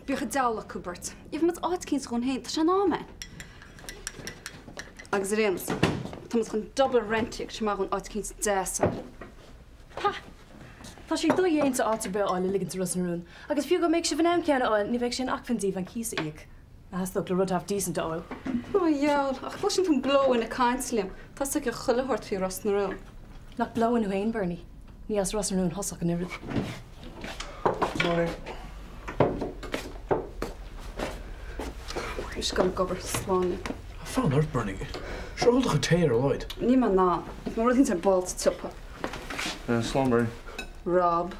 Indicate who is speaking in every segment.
Speaker 1: Bíodh an diabhal acu beirt. Gheobhaidh muid áit eicínt dhúinn féin, tá sé in am é. Agus ar aon nós, tá muid chun double rent a íoc, sé maith dhúinn áit eicínt deas a fháil.
Speaker 2: Ha! Tá sé dodhéanta áit ar bith a fháil le ligint i Ros na Rún. Agus fiú dá mbeadh sibh in ann ceann a fháil, ní bheadh sé in acmhainn daoibh an cíos a íoc a theastódh le rud half decent a fháil.
Speaker 1: Ó a dheabhail, ach cloiseann tú an blow-in ag caint liom. Tá 's aici chuile shórt faoi Ros na Rún.
Speaker 2: Nach blow-in thú fhéin, Bernie? Ní as Ros na Rún thusa ach an oiread.
Speaker 3: Morning.
Speaker 1: Mise ag dul ag obair, slán libh.
Speaker 3: Fan ort, Bernie. Sure ól do chuid tae ar a laghad.
Speaker 1: Níl mé in ann. Tá rud éicint ar ball sa tsiopa.
Speaker 3: Slán, Bernie.
Speaker 1: Rob.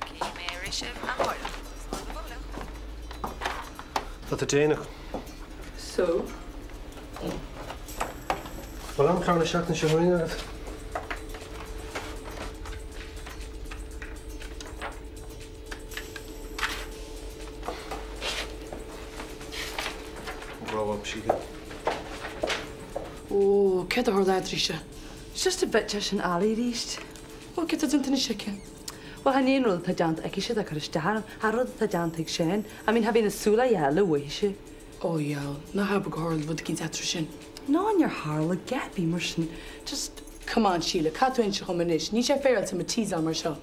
Speaker 4: Cífidh mé arís sibh amárach. Slán go fóill.
Speaker 3: Tá tú déanach.
Speaker 1: So?
Speaker 3: Bhfuil amchlár na seachtaine seo chugainn agat? Grow up, Síle.
Speaker 5: Ó, céard a tharla eadraibhse?
Speaker 2: It's just a bit é sin Ali arís.
Speaker 5: Ó, céard atá déanta anois aici?
Speaker 2: Bhuel, chan é an rud atá déanta aici atá ag cur isteach orm, ach an rud atá déanta ag Seán. I mean, tha bhí na súile gheala uaithise.
Speaker 5: Ó, dheabhail, ná habair gur tharla rud eicínt eatarthu sin.
Speaker 2: Ná níor tharla a dhath ar bith mar sin, just.
Speaker 5: Come on, Síle, caithfidh tú inse dhom anois, níl sé féaráilte mé a teasáil mar seo.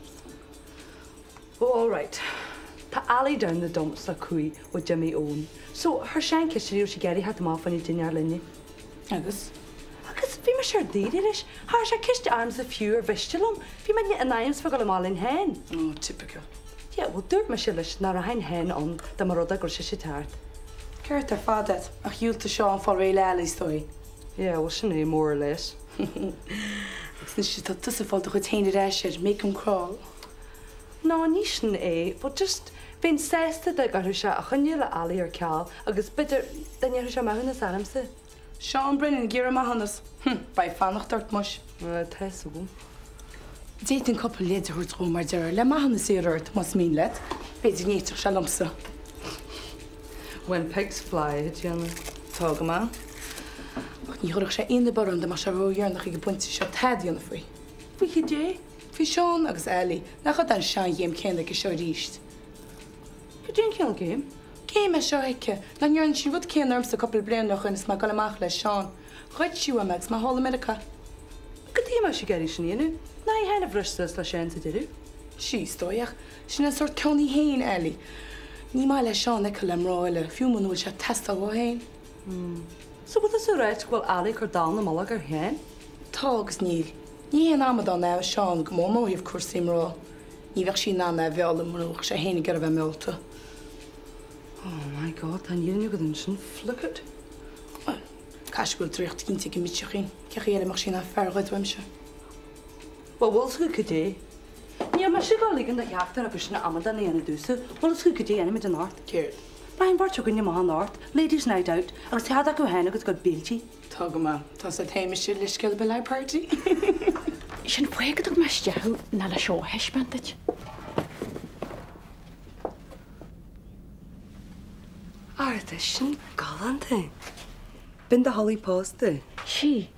Speaker 2: Oh, all right. Tá Ali down the dumps le cumhaidh ó d'imigh Eoin. So, chuir Seán ceist uirthi raibh sí ag iarraidh theacht amach fá choinne dinnéar linne.
Speaker 5: Agus?
Speaker 2: Agus bhí mise ar daoire leis. Cha chuir sé ceist ormsa fiú ar mhiste liom. Bhí mé in ainm 's bheith ag dul amach linn féin.
Speaker 5: Oh, typical.
Speaker 2: Yeah, bhuel dúirt mise leis nach rachainn féin ann dá mba rud é go raibh sise ag teacht.
Speaker 5: Ceart ar fad agat, ach dhiúltaigh Seán fáil réidh le Ali, is dóigh.
Speaker 2: Yeah, bhuel sin é, more or less.
Speaker 5: Agus anois tá tusa ag fáil do chuid féin ar ais air, make him crawl.
Speaker 2: No, ní sin é, but just, bheinn sásta dá gcuirfeadh sé a choinne le Ali ar ceal agus b'fhéidir dá ndéarfadh sé maithiúnas ormsa.
Speaker 5: Seán Brennan ag iarraidh maithiúnas. Hm, beidh fanacht ort muis.
Speaker 2: Tá 'fhios agam.
Speaker 5: D'fhéadfainn cúpla leid a thabhairt dhó mar déarfá, le maithiúnas a iarraidh ort, más mian leat. B'fhéidir go n-éistfeadh sé liomsa.
Speaker 2: When pigs fly, a dhéanamh.
Speaker 5: Tá go maith. Ach ní chuirfeadh sé aon obair orm dá mbeadh sé ródheireanach ag an bpointe seo tada a dhéanamh faoi.
Speaker 2: Faoi cad é?
Speaker 5: Faoi Seán agus Ali, nach ea an sean-ghéim céanna aici seo arís.
Speaker 2: Cad é an cineál game?
Speaker 5: Game é seo aici, nach ndearna sí an rud céanna ormsa cúpla bliain ó shoin is mé ag dul amach le Seán. Ghoid sí uaim é agus mé thall i Meiriceá.
Speaker 2: Cad chuige a mbeadh sí ag iarraidh sin a dhéanamh? Nach í féin a bhris suas le Seán sa deireadh?
Speaker 5: Sea, is dóigh, ach sin an sórt ceann í féin, Ali. Ní maith le Seán a fheiceáil le mná eile, fiú muna bhfuil sé ag teastáil uaidh féin.
Speaker 2: So bhfuil tusa ag ráit go bhfuil Ali ag cur dallamullóg ar Sheán?
Speaker 5: Tá agus níl. Ní haon amadán é Seán, go mór mór ó thaobh cúrsaí mná. Ní bheadh sí in ann é a mhealladh mura mbeadh sé féin ag iarraidh a bheith meallta.
Speaker 2: Oh my God, tá an fhírinne agat ansin, flick it.
Speaker 5: Bhuel, caithfidh go bhfuil draíocht eicínt ag an mbitseach sin. Cén chaoi eile a mbeadh sí in ann fear a ghoid uaimse?
Speaker 2: Bhuel, bhfuil 's agat cad é? Níl mise ag dul a ligean do cheachtar acu sin amadán a dhéanamh domhsa. Bhfuil 's agat cad é a dhéanfaimid anocht?
Speaker 5: Céard?
Speaker 2: Beidh an bheirt againn amach anocht, ladies night out, agus cead acu féin agus a gcuid béiltí.
Speaker 5: Tá go maith. Tá sa tae mise le scéal Bill High Party.
Speaker 6: Sin fáth go dtug mé isteach thú ná le seo a thaispeáint duit.
Speaker 7: Ara tá sin galánta. B'in do chulaith pósta.
Speaker 6: Sea.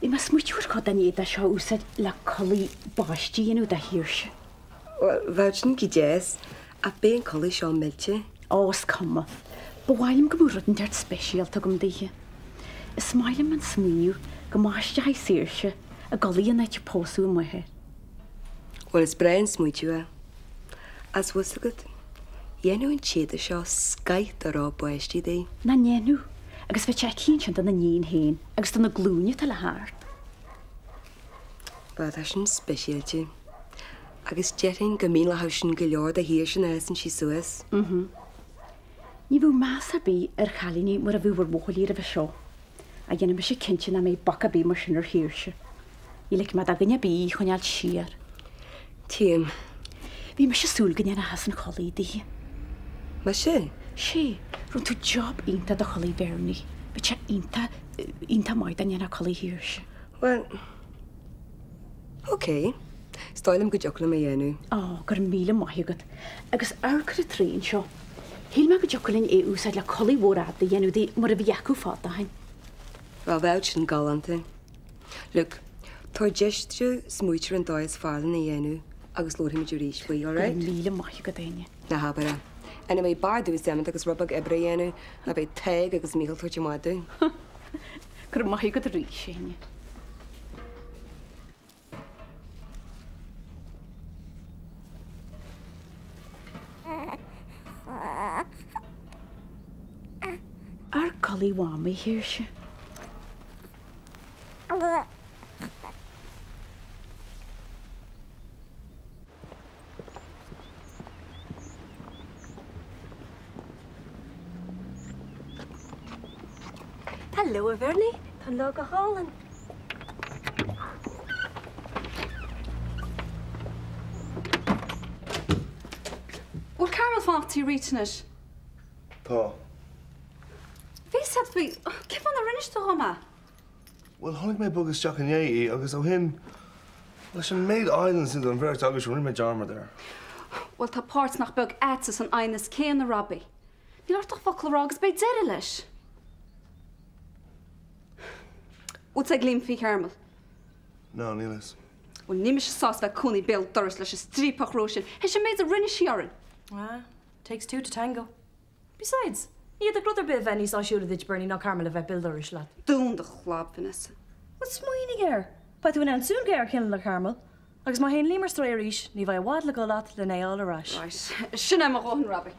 Speaker 6: Bhí mé ag smaoitiú ar chuid den éadach seo a úsáid le culaith báistí a dhéanamh do Shaoirse.
Speaker 7: Bhuel, bheadh sin go deas, ach beidh an culaith seo millte.
Speaker 6: Ó, is cuma. Ba mhaith liom go mbeadh rud inteacht speisialta agam daoithe. Is maith liom an smaoineamh go mbaisteochaí Saoirse i gculaith an áit a pósadh a máthair.
Speaker 7: Bhuel, is breá an smaoitiú é. Is bhfuil 's agat, dhéanfadh an t-éadach seo scoith de robe báistí di.
Speaker 6: Nach ndéanfadh? Agus bheadh sé aici ansin dona níon féin agus do na glúine atá le theacht.
Speaker 7: Bhuel, tá sin speisialta. Agus déarfainn go mínleochadh sin go leor do Shaoirse nuair a fhásann sí suas.
Speaker 6: Mhm. Ní bheadh meas ar bith ar chailíní mar a bhí ar bhuachaillí roimhe seo. Ach dhéanfaidh mise cinnte nach mbeidh bac ar bith mar sin ar Shaoirse. Ní ligfidh mé do dhuine ar bith í a choinneáil siar.
Speaker 7: Tuigim.
Speaker 6: Bhí mise ag súil go ndéanfá an chulaith di.
Speaker 7: Mise?
Speaker 6: Sea, rinne tú job iontach de chulaith Bhernie. Bheadh sé iontach, iontach maith dá ndéanfá culaith Shaoirse.
Speaker 7: Bhuel, ok. Is dóigh liom go dtiocfadh liom é a dhéanamh.
Speaker 6: Ó, go raibh míle maith agat. Agus amharc ar an traein seo. Shíl mé go dtiocfadh linn é a úsáid le culaith mhór fhada a dhéanamh di mar a bhí acu fad ó shin.
Speaker 7: Bhuel, bheadh sin galánta. Look, tabhair deis domh smaoitiú ar an dóigh is fearr lena dhéanamh. agus labharfaimid arís faoi, alright?
Speaker 6: Go raibh míle maith agat, Áine.
Speaker 7: Ná habair é. Anyway, b'fhearr domhsa imeacht agus rud beag oibre a dhéanamh nó beidh Tadhg agus Mícheál ag tabhairt amach domh.
Speaker 6: Go raibh maith agat arís, Áine. Ar codlaigh Mhamaí, a Shaoirse.
Speaker 2: Hello, a Bhernie. Tá an lá go hálainn.
Speaker 1: Bhfuil Carmel ag fanacht tí Rita anois?
Speaker 3: Tá.
Speaker 1: Bhí siad faoi. Cén fáth nár inis tú dhom é?
Speaker 3: Bhuel, chonaic mé ag bogadh isteach inné í agus ó shin, leis an méid aighneas idir an bheirt agaibhse, rinne mé dearmad air.
Speaker 1: Bhuel, tá páirt nach beag a'dsa san aighneas céanna, Robbie. Níl ort ach focal a rá agus beidh deireadh leis. Bhfuil 'fhios ag Liam faoi Charmel?
Speaker 3: No, níl fhios.
Speaker 1: Bhuel, níl mise sásta bheith ag cónaí béal dorais leis an striapach ró sin, théis an méid a rinne sí orainn.
Speaker 2: Ah, takes two to tango. Besides, ní fhéadfadh rud ar bith a bheith níos áisiúla duit, Bernie, ná Carmel a bheith béal dorais leat.
Speaker 1: Dún do chlab, Vanessa.
Speaker 2: Bhuel, smaoinigh air! Beidh tú in ann suan géar a choinneáil le Carmel. Agus má théann Liam ar strae arís, ní bheidh i bhfad le dhul a't len é a fháil ar ais.
Speaker 1: Right. Sin é mo dhóthain, Robbie.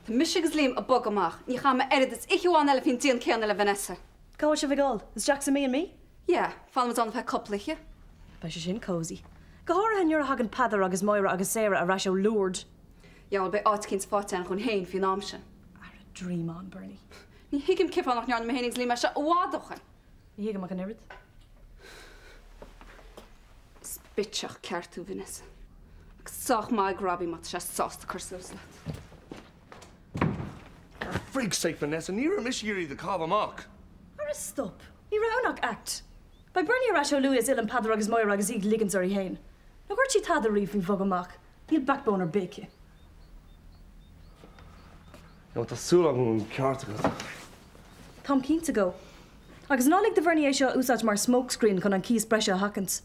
Speaker 1: Tá mise agus Liam ag bogadh amach. Ní chaithfidh mé oiread is oíche amháin eile faoin díon céanna le Vanessa.
Speaker 2: Cá bhfuil sibh ag dul? Isteach sa B&B?
Speaker 1: Yeah, fanfaimid ann ar feadh cúpla oíche.
Speaker 2: Beidh sé sin cosy. Go háirithe nuair a thagann Peadar agus Máire agus Sarah ar ais ó Lourdes.
Speaker 1: Yeah, bhuel, beidh áit eicínt faighte againn dhúinn féin faoin am sin.
Speaker 2: Ara, dream on, Bernie.
Speaker 1: Ní thuigim cén fáth nach ndearna mé féin agus Liam é seo i bhfad ó shoin.
Speaker 2: Ní thuigim ach an oiread.
Speaker 1: Is bitseach ceart tú, Vanessa. Agus sách maith ag Robbie má tá sé sásta cur suas leat.
Speaker 3: For frig's sake, Vanessa, ní raibh mise ag iarraidh do chaitheamh amach!
Speaker 2: Ara stop! Ní raibh ann ach act. Beidh Bernie ar ais chomh luath is a fhilleann Peadar agus Máire agus í ag ligint uirthi féin. Nár dhúirt sí tada riamh faoin bhogadh amach. Níl backbone ar bith aici.
Speaker 3: Yeah, tá súil agam go bhfuil an ceart agat.
Speaker 2: Táim cinnte de. Agus ná lig do Bhernie é seo a úsáid mar smokescreen chun an cíos breise a sheachaint.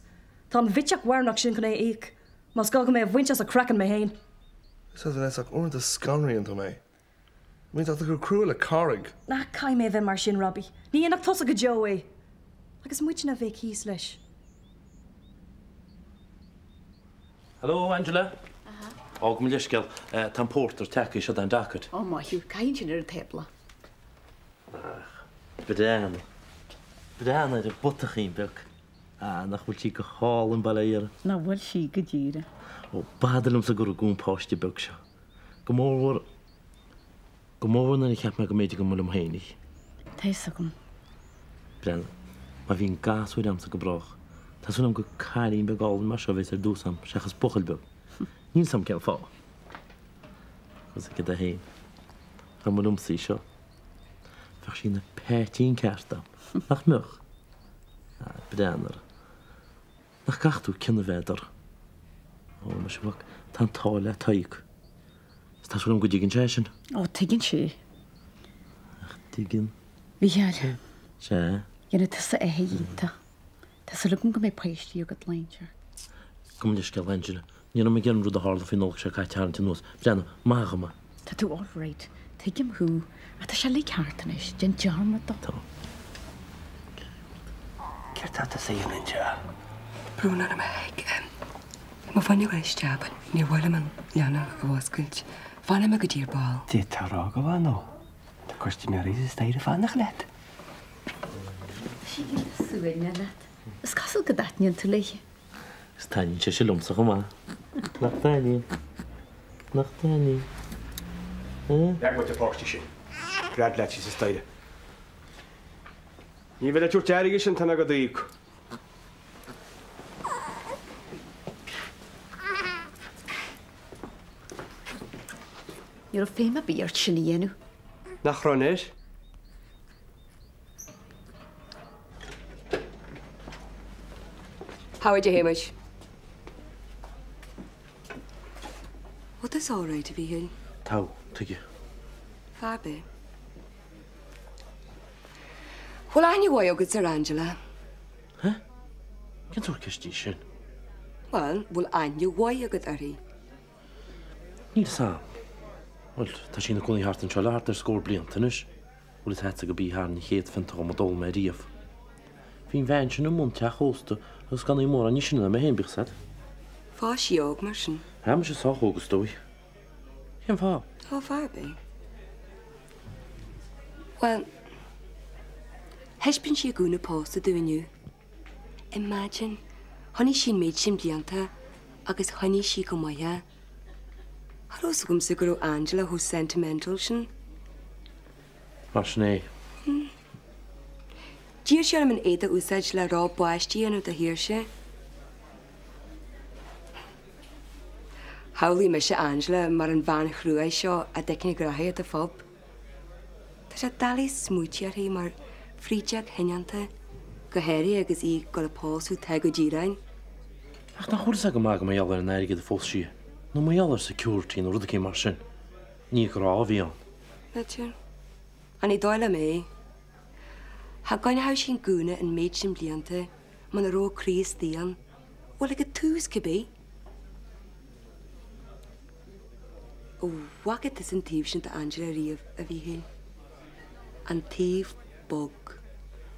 Speaker 2: Tá an bhitseach bharainneach sin chun é a íoc, más gá dom é a bhaint as a craiceann mé féin.
Speaker 3: Sea, Vanessa, ach uaireanta scanraíonn tú mé. I mean, tá tú chomh crua le carraig.
Speaker 2: Ah, caithfidh mé a bheith mar sin, Robbie. Ní dhéanfadh tusa go deo é. Agus muidne a bheadh thíos leis.
Speaker 8: Hello, Angela. Ó, gabh mo leithscéal. Tá an pórtar tagtha, seo an docket.
Speaker 6: Ó, maith thú. Caith ansin ar an tábla.
Speaker 8: Ach, breathnaigh. Breathnaigh ar an bputachín beag. Ah, nach bhfuil sí go hálainn, bail ó Dhia uirthi.
Speaker 6: Nach bhfuil sí go díreach.
Speaker 8: Ó, b'fhada liomsa gur rugadh an páiste beag seo. Go mórmhór, go mórmhór nuair a cheap mé go mb'fhéidir go mba liom féin í.
Speaker 6: Tá fhios agam.
Speaker 8: Breathnaigh, má bhíonn gasúir a'msa go brách, tá súil a'm gur cailín beag álainn mar seo a bheas ar dtús a'm, seachas buachaill beag. Níl 's a'm cén fáth. Agus aige do fhéin. Dá mba liomsa í seo, bheadh sí ina peaitín ceart a'm, nach mbeadh? Ah, breathnaigh uirthi. Nach gcaithfidh tú cion a bheith uirthi? Ó, muise mhac, tá an t-ádh le Tadhg. Is tá súil agam go dtuigeann sé sin.
Speaker 6: Ó, tuigeann sé.
Speaker 8: Nach dtuigeann?
Speaker 6: Mhícheáil.
Speaker 8: Sea?
Speaker 6: Dhéanfaidh tusa athair iontach. Tá súil agam go mbeidh páistí agat lá inteacht.
Speaker 8: Gabh mo leithscéal, Angela. Ní raibh mé ag iarraidh an rud a tharla faoin Nollaig seo caite a tharraingt anuas. Breathnaigh, maith dhom é.
Speaker 6: Tá tú all right. Tuigim thú. Ach tá sé uilig thart anois. Déan dearmad dó.
Speaker 8: Tá.
Speaker 9: Céard tá tusa a dhéanamh anseo?
Speaker 7: Brón orm a Thaidhg. Mo bhain mé isteach but níor mhaith liom an leanbh a mhúscailt. Fanfaidh mé go dtí ar ball.
Speaker 9: D'fhéadfá a rá go bhfanódh. Tá custaiméirí sa staighre ag fanacht leat.
Speaker 6: Tá sí iontach suaimhneach leat. Is cosúil go dtaitníonn tú léi.
Speaker 8: Is taitníonn sise liomsa chomh maith. Nach dtaitníonn? Nach dtaitníonn? Eh?
Speaker 10: Leag uait an páiste sin. Gread leat síos an staighre. Ní bheidh le tabhairt airgid sin tá mé go d'íoc.
Speaker 6: Ní raibh feidhm ar bith ort sin a dhéanamh.
Speaker 10: Nach raibh anois?
Speaker 7: How are you, Shéamais? Bhfuil tusa all right, a Mhíchíl?
Speaker 8: Tá, tuige?
Speaker 7: Fadhb é. Bhfuil aithne mhaith agat ar Angela?
Speaker 8: Huh? Cén sórt ceist í sin?
Speaker 7: Bhuel, bhfuil aithne mhaith agat uirthi?
Speaker 8: Níl 'fhios a'm. Bhuel, tá sí ina cónaí thart anseo le thart ar scór blianta anois. Bhfuil 'fhios a'dsa gurb í thar an chéad phionta dhom a d'ól mé riamh. Bhí an bhean sin i mbun teach ósta agus gan í mórán níos sine ná mé féin, bíodh 'fhios a'd.
Speaker 7: Phós sí óg mar sin.
Speaker 8: Tá mise sách óg is dóigh. Cén fáth?
Speaker 7: Tá fáth ar bith. Bhuel, thaispeáin sí a gúna pósta domh inniu. Imagine, choinnigh sí an méid sin blianta agus choinnigh sí go maith é. Cha raibh 'fhios agamsa go raibh Angela chomh sentimental sin.
Speaker 8: Mar sin é.
Speaker 7: D'iarr sí orm an éide a úsáid le roth báistí a dhéanamh do Shaoirse. Shamhlaigh mise Angela mar an bhean chruaidh seo a d'fheicfinn ag reathaíocht i phub. Tá sé doiligh smaoitiú uirthi mar bhrídeog shoineanta, go háirithe agus í ag dul a pósadh Tadhg Ó Díreáin.
Speaker 8: Ach nach bhfuil 'fhios a'd go maith gur mar gheall ar an airgead a phós sí é, nó mar gheall ar security nó rud eicínt mar sin. Ní grá a bhí ann.
Speaker 7: B'fhéidir. Ach ní dóigh liom é. Cha gcoinneodh sí an gúna an méid sin blianta muna raibh a croí istigh ann. Bhuel, ag an tús cibé. An bhfaca tusa an taobh sin d'Angela riamh, a Mhíchíl? An taobh bog.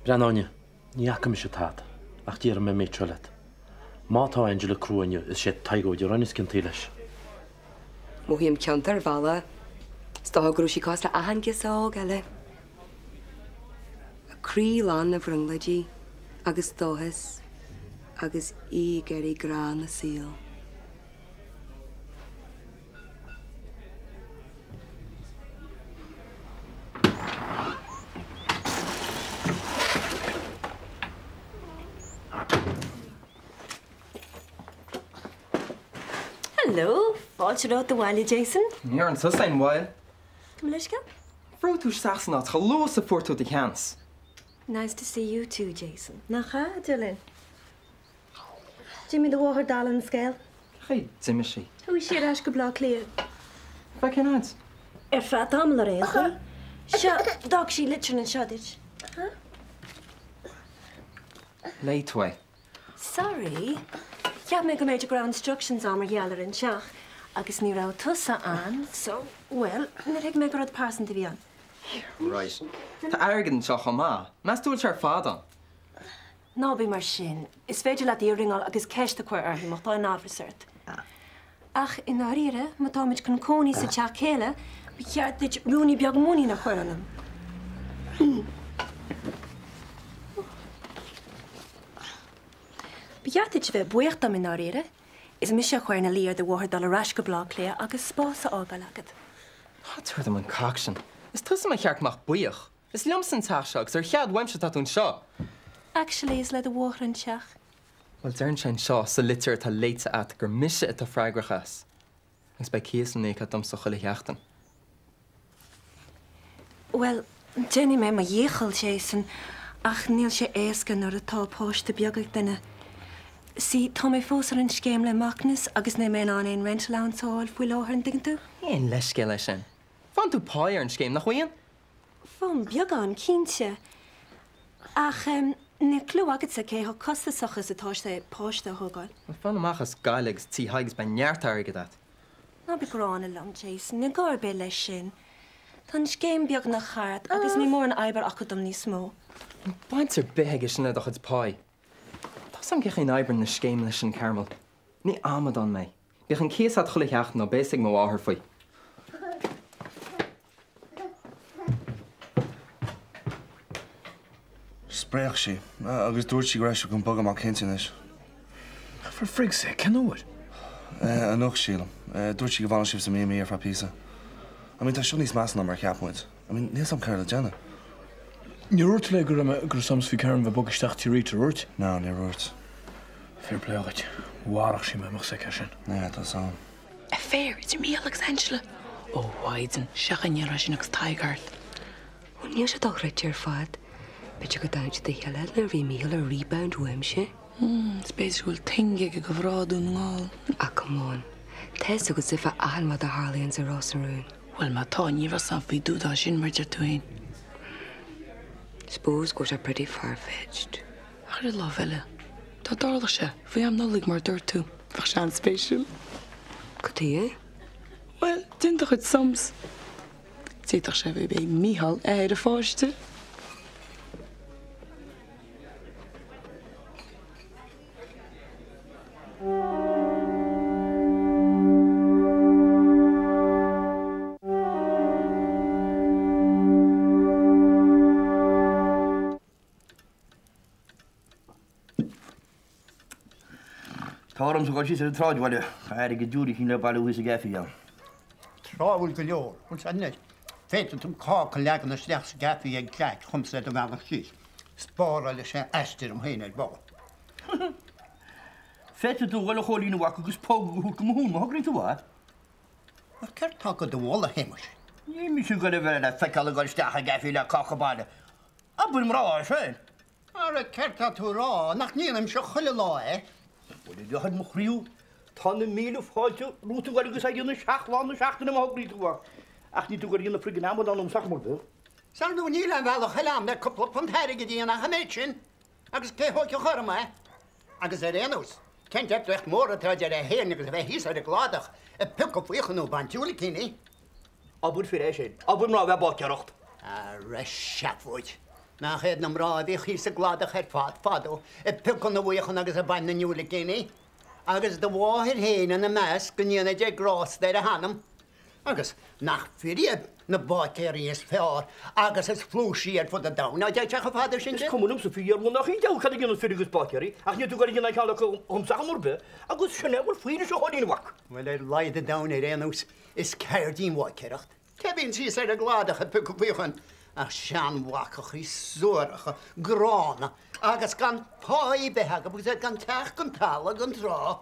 Speaker 8: Breathnaigh, Áine, ní fhaca mise tada, ach déarfaidh mé an méid seo leat. Má tá Angela crua inniu, is sé Tadhg Ó Direáin is ciontaí leis.
Speaker 7: Mothaím ciontach ar bhealach. Is dócha go raibh sí cosúil le achan ghirseach óg eile. A croí lán de bhrionglóidí agus dóchas agus í ag iarraidh grá ina saol.
Speaker 11: Hello, fáilte romhat abhaile, Jason.
Speaker 12: Níor fhan tusa aon mhoill.
Speaker 11: Gabh mo leithscéal.
Speaker 12: Bhrúigh tú isteach san áit chomh luath is a fuair tú do sheans.
Speaker 11: Nice to see you too, Jason. Nach ea, a Dylan? D'imigh do mháthair dála an scéil.
Speaker 12: Cé d'imigh sí?
Speaker 11: Chuaigh sí ar ais go Baile Átha Cliath.
Speaker 12: Ar feadh cén fhaid?
Speaker 11: Ar feadh tamaill ar aon chaoi. Seo, d'fhág sí litir anseo duit.
Speaker 12: Léigh tú é.
Speaker 11: Sorry. Cheap mé go mb'fhéidir go raibh instructions ann mar gheall ar an teach agus ní raibh tusa ann so, bhuel, níor thuig mé gur rud pearsanta a bhí ann.
Speaker 12: Right. Tá airgead anseo chomh maith. Meas tú bhfuil sé ar fad ann?
Speaker 11: Ná bí mar sin. Is féidir leat í a ringeáil agus ceist a chur uirthi má tá aon amhras ort. Ach i ndáiríre, má táimid chun cónaí sa teach céanna, ba cheart duit ruainnín beag muinín a chur ionam. Ba cheart duit a bheith buíoch dom i ndáiríre. Is mise a chuir ina luí ar do mháthair dul ar ais go Baile Átha Cliath agus spás a fhágáil agat.
Speaker 12: Ná tabhair dom an cac sin. Is tusa ba cheart go mbeadh buíoch. Is liomsa an teach seo agus ar chead uaimse atá tú anseo.
Speaker 11: Actually, is le do mháthair an teach.
Speaker 12: Bhuel, deireann sé anseo sa litir atá léite a't gur mise atá freagrach as. Agus beidh cíos le n-íoc a't domsa chuile sheachtain.
Speaker 11: Bhuel, déanfaidh mé mo dhícheall, Jason, ach níl sé éasca nuair atá páiste beag ag duine. See, tá mé fós ar an scéim le Macnas agus níl mé in ann aon rent allowance a fháil faoi láthair, an dtuigeann tú?
Speaker 12: Ní haon leithscéal é sin. Faigheann tú páí ar an scéim, nach bhfaigheann?
Speaker 11: Faighim beagán, cinnte. Ach níl clue agatsa cé chomh costasach is atá sé páiste a thógáil.
Speaker 12: Bhuel, fan amach as Gaillimh agus Tigh Thaidhg agus beidh neart airgid a't.
Speaker 11: Ná bí gránna liom, Jason, níl gá ar bith leis sin. Tá an scéim beagnach thart agus níl mórán oibre acu dom níos mó.
Speaker 12: Níl baint ar bith aige sin le do chuid páí. Tá 's a'm cén chaoi a n-oibríonn na scéimeanna sin, Carmel. Ní amadán mé. Bíodh an cíos a't chuile sheachtain nó beidh 'fhios ag mo mháthair faoi.
Speaker 3: Spréach sí agus dúirt sí go raibh sí chun bogadh amach cinnte anois.
Speaker 13: For frig's sake, cén uair?
Speaker 3: Anocht, sílim. Dúirt sí go bhfanadh sibh sa B&B ar feadh píosa. I mean, tá seo níos measa ná mar a cheap muid. I mean, níl 's a'm céard le déanamh.
Speaker 13: Níor dhúirt tú léi go raibh mé, go raibh 's a'msa faoi Karen bheith ag bogadh isteach tí Rita, ar dhúirt?
Speaker 3: No, níor dhúirt.
Speaker 13: Fair play dhuit. Mharódh sí mé dá mbeadh 's aici é sin.
Speaker 3: Yeah, tá 's a'm.
Speaker 5: Affair idir Mícheál agus Angela. Ó, a Mhaighdean, seachain é sin agus Tadhg thart.
Speaker 7: Ó, níl sé dochreidte ar fad. B'fhéidir go dtáinig siad le chéile nuair a bhí Mícheál ar rebound uaimse.
Speaker 5: Is b'fhéidir go bhfuil tinge aige do mhná Dhún na nGall.
Speaker 7: Ah, come on. Tá 'fhios agatsa fá achan rud a tharlaíonn sa Ros na Rún.
Speaker 5: Bhuel, má tá, ní raibh 's a'm faoi dúdá sin, mar deir tú féin.
Speaker 7: Suppose go bhfuil sé pretty far-fetched.
Speaker 5: Ach ar an lámh eile, dá dtarlódh sé, faoi am Nollaig mar a dúirt tú. Bheadh sé an-spéisiúil.
Speaker 7: Cad chuige?
Speaker 5: Bhuel, déan do chuid sums. D'fhéadfadh sé gurb é Mícheál athair an pháiste.
Speaker 14: Tá ormsa dul síos ar an tsráidbhaile, tá airgead diúilicín le bailiú thíos i gcaife ann.
Speaker 15: Tráthúil go leor, bhfuil sé anois. Féadfaidh tú an cáca a leagan isteach sa gcaife ag Jack chumsa ar do bhealach síos. Spáráilfidh sé aistear dom féin ar ball.
Speaker 14: Féadfaidh tú a dhul a Chóilín a mhac agus póg a thabhairt do mo thóin má thograíonn tú é.
Speaker 15: Bhuel, céard tá agat a mholadh, a Shéamais?
Speaker 14: Níl mise ag goil a bheith le feiceáil ag dul isteach i gcaife le cáca baile. Abair mná é sin.
Speaker 15: Ara, céard tá tú a rá? Nach ndéanaimse chuile lá é?
Speaker 14: Bhuel, a dheartháir mo chroí, tá na míle fáilte romhat a ghoil agus a dhéanamh 7 lá na seachtaine má thograíonn tú é. Ach níl tú ag goil a dhéanamh friggin' amadán dhomsa chor ar bith.
Speaker 15: 'S ar ndóigh níl aon bhealach eile a'm le cúpla punt airgid a dhéanamh ach an méid sin. Agus cé thóigfeadh orm é? Agus ar aon nós, cén deifríocht mhór atá idir é féin agus a bheith thíos ar an gcladach ag piocadh faocha nó ag baint diúilicíní?
Speaker 14: Obair fir é sin. Obair mná a bheith ag báicéireacht.
Speaker 15: Ara seafóid! Nach iad na mná a bhíodh thíos sa gcladach ar fad fadó ag piocadh na bhfaochan agus ag baint na ndiúilicíní? Agus do mháthair féin ina measc, go ndéana Dia grásta ar a hanam! Agus nach fir iad na báicéirí is fearr agus is flúirsí ar fud an domhain, ná deir sé chomh fada sin
Speaker 14: Is
Speaker 15: de?
Speaker 14: cuma liomsa faoi dheireadh nach aon deabhadh cad a dhéanann fir agus báicéirí, ach níl tú ag goil a dhéanamh ceann acu dhomsa chor ar bith, agus sin é a bhfuil faoi anois a Chóilín a mhac.
Speaker 15: Bhuel, ar laghad an domhain ar aon nós, is ceird í an bháicéireacht. Cé bhíonn síos ar an gcladach ag piocadh faochan ach seanbhacachaí suaracha, gránna, agus gan pá ar bith acu agus iad gan teach gan talamh gan trá.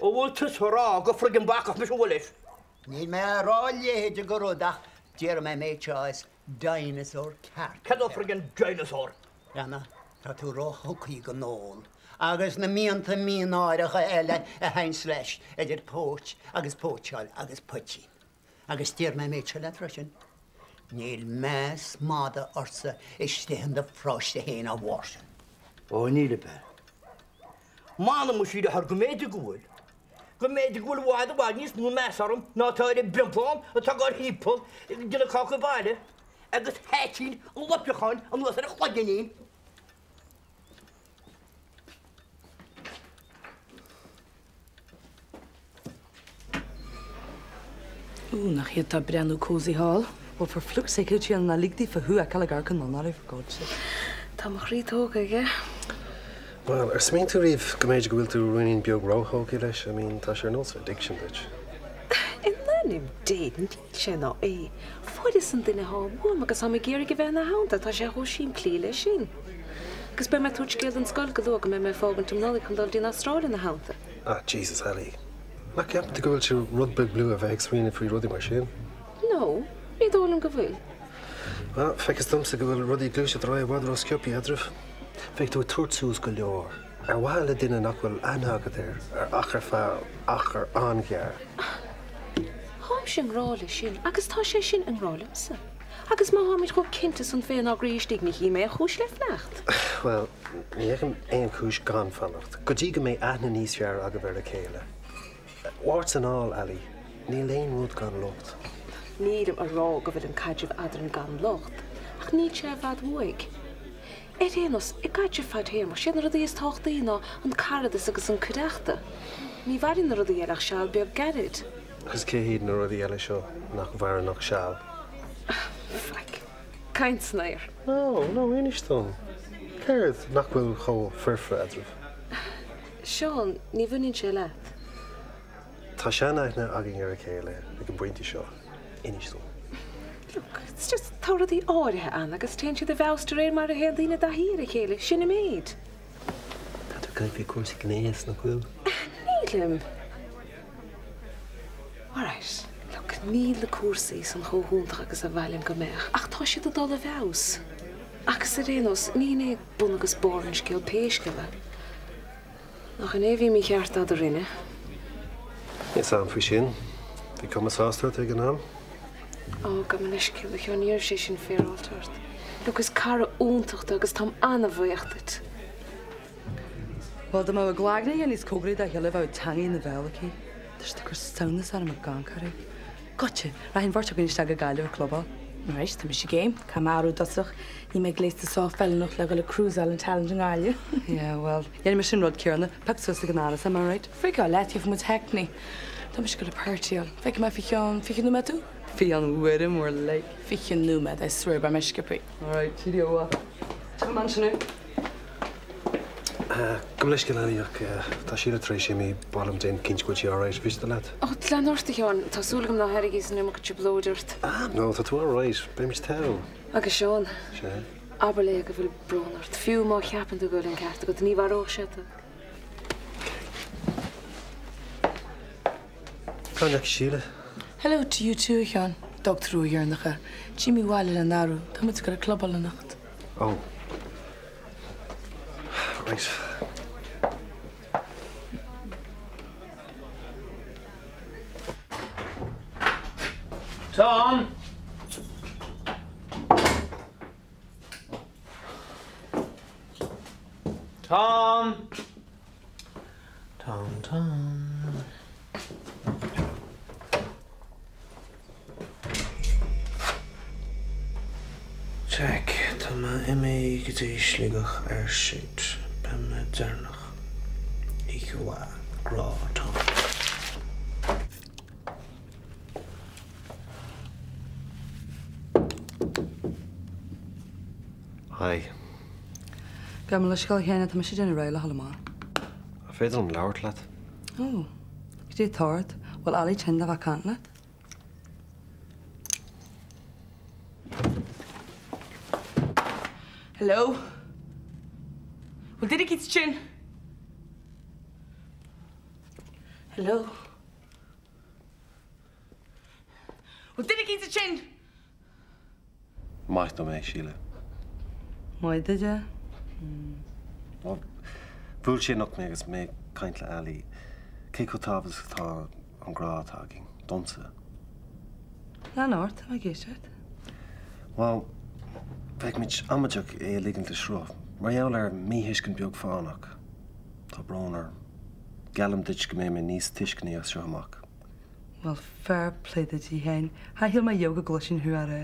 Speaker 14: An bhfuil tusa a rá gur friggin' bacach mise an bhfuil leis?
Speaker 15: Níl mé a rá a leithéid de rud ach déarfaidh mé an méid seo, is dinosaur ceart.
Speaker 14: Cad é friggin' dinosaur?
Speaker 15: Breathnaigh, tá tú róthugtha don ól agus na mianta mínáireacha eile a théanns leis, idir póit agus póitseáil agus poitín. Agus déarfaidh mé an méid seo leat freisin, níl meas madaidh ortsa istigh in do pharóiste féin á bharr sin.
Speaker 14: Ó, níl ab ea? M'anam a shílfear go mb'fhéidir go bhfuil. Go mb'fhéidir go bhfuil i bhfad i bhfad níos mó meas orm ná atá ar an bpriompán atá ag dul thimpeall ag déanamh cáca baile agus haitín an leipreacháin anuas ar a chloiginnín.
Speaker 2: Ooh, nach iad atá ag breathnú cosy thall.
Speaker 16: Well, for flukes sake, Sian, ná lig daofa thú a fheiceáil ag amharc anonn orthu, for God's sake.
Speaker 11: Tá mo chroí tógtha aige.
Speaker 17: Bhuel, ar smaoin tú riamh go mb'fhéidir go bhfuil tú ruainnín beag róthógtha leis? I mean, tá sé ar nós addiction duit.
Speaker 11: In ainm Dé, níl sé ná é. Fuaireas an duine atá uaim agus táim ag iarraidh a bheith ina theannta, tá sé chomh simplí leis sin. Agus beidh mé ag tabhairt scéal don scoil go luath go mbeidh mé ag fágaint um Nollaig chun dul dtí an Astráil ina theannta.
Speaker 17: Ah, Jesus, Ali. Nach gceapann tú go bhfuil sé rud beag luath a bheith ag smaoineamh faoi rudaí mar sin?
Speaker 11: No, ní dóigh liom go bhfuil.
Speaker 17: Bhuel, feictear domsa go bhfuil rudaí ag gluaiseacht ar aghaidh i bhfad ró-sciobtha eadraibh. Bheadh tú ag tabhairt suas go leor, ar mhaithe le duine nach bhfuil aithne agat air ach ar feadh achar an-ghearr.
Speaker 11: Táimse i ngrá leis sin agus tá sé sin i ngrá liomsa. Agus má tháimid chomh cinnte san féin ár gcroí istigh ní chím aon chúis le fanacht.
Speaker 17: Bhuel, ní fheicim aon chúis gan fanacht, go dtí go mbeidh aithne níos fearr agaibh ar a chéile. Warts and all, Ali, níl aon rud gan locht.
Speaker 11: Nílim a rá go bhfuil an caidreamh eadrainn gan locht, ach níl sé i bhfad uaidh. Ar aon nós, i gcaidreamh fadtéarmach, siad na rudaí is tábhachtaí ná an caradas agus an cuideachta. Ní mhaireann na rudaí eile ach seal beag gairid.
Speaker 17: Agus cé hiad na rudaí eile seo nach mhaireann ach seal?
Speaker 11: Faic. Caint san aer.
Speaker 17: No, no, inis dom. Céard nach bhfuil chomh foirfe eadraibh?
Speaker 11: Seán, ní bhaineann sé leat.
Speaker 17: Tá seanaithne againn ar a chéile ag an bpointe seo. Inis dom.
Speaker 11: Look, it's just, tá rudaí áirithe ann agus téann siad i bhfeabhas de réir mar a théann daoine i dtaithí ar a chéile, sin an méid.
Speaker 9: Tá tú ag caint faoi cúrsaí gnéis, nach bhfuil?
Speaker 11: Nílim. Alright, look, níl na cúrsaí san chomh hiontach agus a mhaith liom go mbeadh, ach tá siad ag dul i bhfeabhas. Agus ar aon nós, ní hin é bun agus barr an scéil pé scéal é. Nach in é a bhí mícheart eadrainne?
Speaker 17: Níl 's a'm faoi sin. Bhí cuma sásta ort ag an am.
Speaker 11: Ó, gabh mo leithscéal, a Sheáin, ní raibh sé sin féaráilte ort. Look, is cara iontach tú agus táim an-bhuíoch duit.
Speaker 16: Bhuel, dá mbeadh a gcloigne níos cóngaraí dá chéile bheadh teangaidh ina bhéal aici. Tá siad ag cur samhnas orm ag amharc orthu. Goitse, rachaidh an bheirt againn isteach go Gaillimh ag clubáil.
Speaker 5: Right, tá mise game. Caithfidh mé athrú i dtosach. Níl mé gléasta sách feiliúnach le dhul ag cruiseáil an talent i nGaillimh.
Speaker 16: Yeah, bhuel, dhéanfaidh mise an rud céanna. Pioc suas ag an áras é, alright?
Speaker 5: Freakáil leat, gheobhaidh muid hackney. Tá mise ag dul ag partyáil. Feicfidh mé faoi cheann 20 nóiméad thú?
Speaker 16: Faoi an Mhuire more like.
Speaker 5: 20 nóiméad, I swear, beidh mé sciobtha.
Speaker 16: Alright, cheerio. Tiocfaidh mé ansin.
Speaker 17: Gabh mo leithscéal Ali ach tá Síle tar éis imí, ba mhaith liom déanamh cinnte go bhfuil sí alright. Mhiste leat?
Speaker 18: Ó, lean ort a Sheáin, tá súil agam nár thairgís an iomarca trioblóid ort.
Speaker 17: Ah no, tá tú alright, beimid togha.
Speaker 18: Agus Seán,
Speaker 17: Sea?
Speaker 18: abair léi go bhfuil brón ort, fiú má cheapann tú go bhfuil an ceart agat, ní mharódh sé tú.
Speaker 17: Cá ndeachaigh Síle?
Speaker 5: Hello to you too, a Sheáin. D'fhág tú ródheireanach é. D'imigh abhaile lena athrú. Tá muid ag dul ag clubáil anocht.
Speaker 17: Oh. Right.
Speaker 19: Tom! Tom! Tom, Tom. Jack, tá mé imithe go dtí Sligeach ar shoot. Beidh mé deireanach. Oíche mhaith. Grá, Tom.
Speaker 17: Hi.
Speaker 16: Gabh mo leithscéal a Sheáin, tá mise ag déanamh réidh le dhul amach.
Speaker 17: An féidir liom labhairt leat?
Speaker 16: Ó, cad é atá ort? Bhfuil Ali tinn le bheith ag caint leat?
Speaker 5: Hello? Bhfuil duine eicínt tinn? Hello? Bhfuil duine eicínt tinn?
Speaker 17: Maith dom é, Síle.
Speaker 16: Maith duit é.
Speaker 17: Bhuail sé anocht mé agus mé ag caint le Ali. Cé chomh tábhachtach atá an grá atá againn, domsa.
Speaker 16: Lean ort, tá mé ag éisteacht.
Speaker 17: Bhuel, bheadh muid amaideach é a ligint le sruth, mar gheall ar mhíthuiscint beag fánach. Tá brón orm. Geallaim duit go mbeidh mé níos tuisceanaí as seo amach.
Speaker 16: Bhuel, fair play duit, a Sheáin. Char shíl mé riamh go gcloisfinn thú á rá.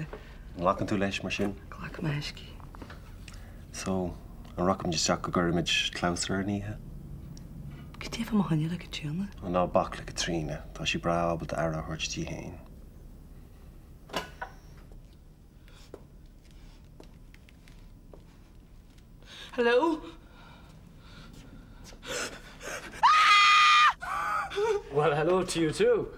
Speaker 17: An nglacann tú leis, mar sin?
Speaker 16: Glacaim a thaiscidh.
Speaker 17: So, an rachaimid isteach go gcuirfimid clabhsúr ar an oíche?
Speaker 16: Cad é fá mo choinne le Caitríona?
Speaker 17: Ó, ná bac le Caitríona. Tá sí breá ábalta aire a thabhairt di féin.
Speaker 5: Hello?
Speaker 19: Well, hello to you too.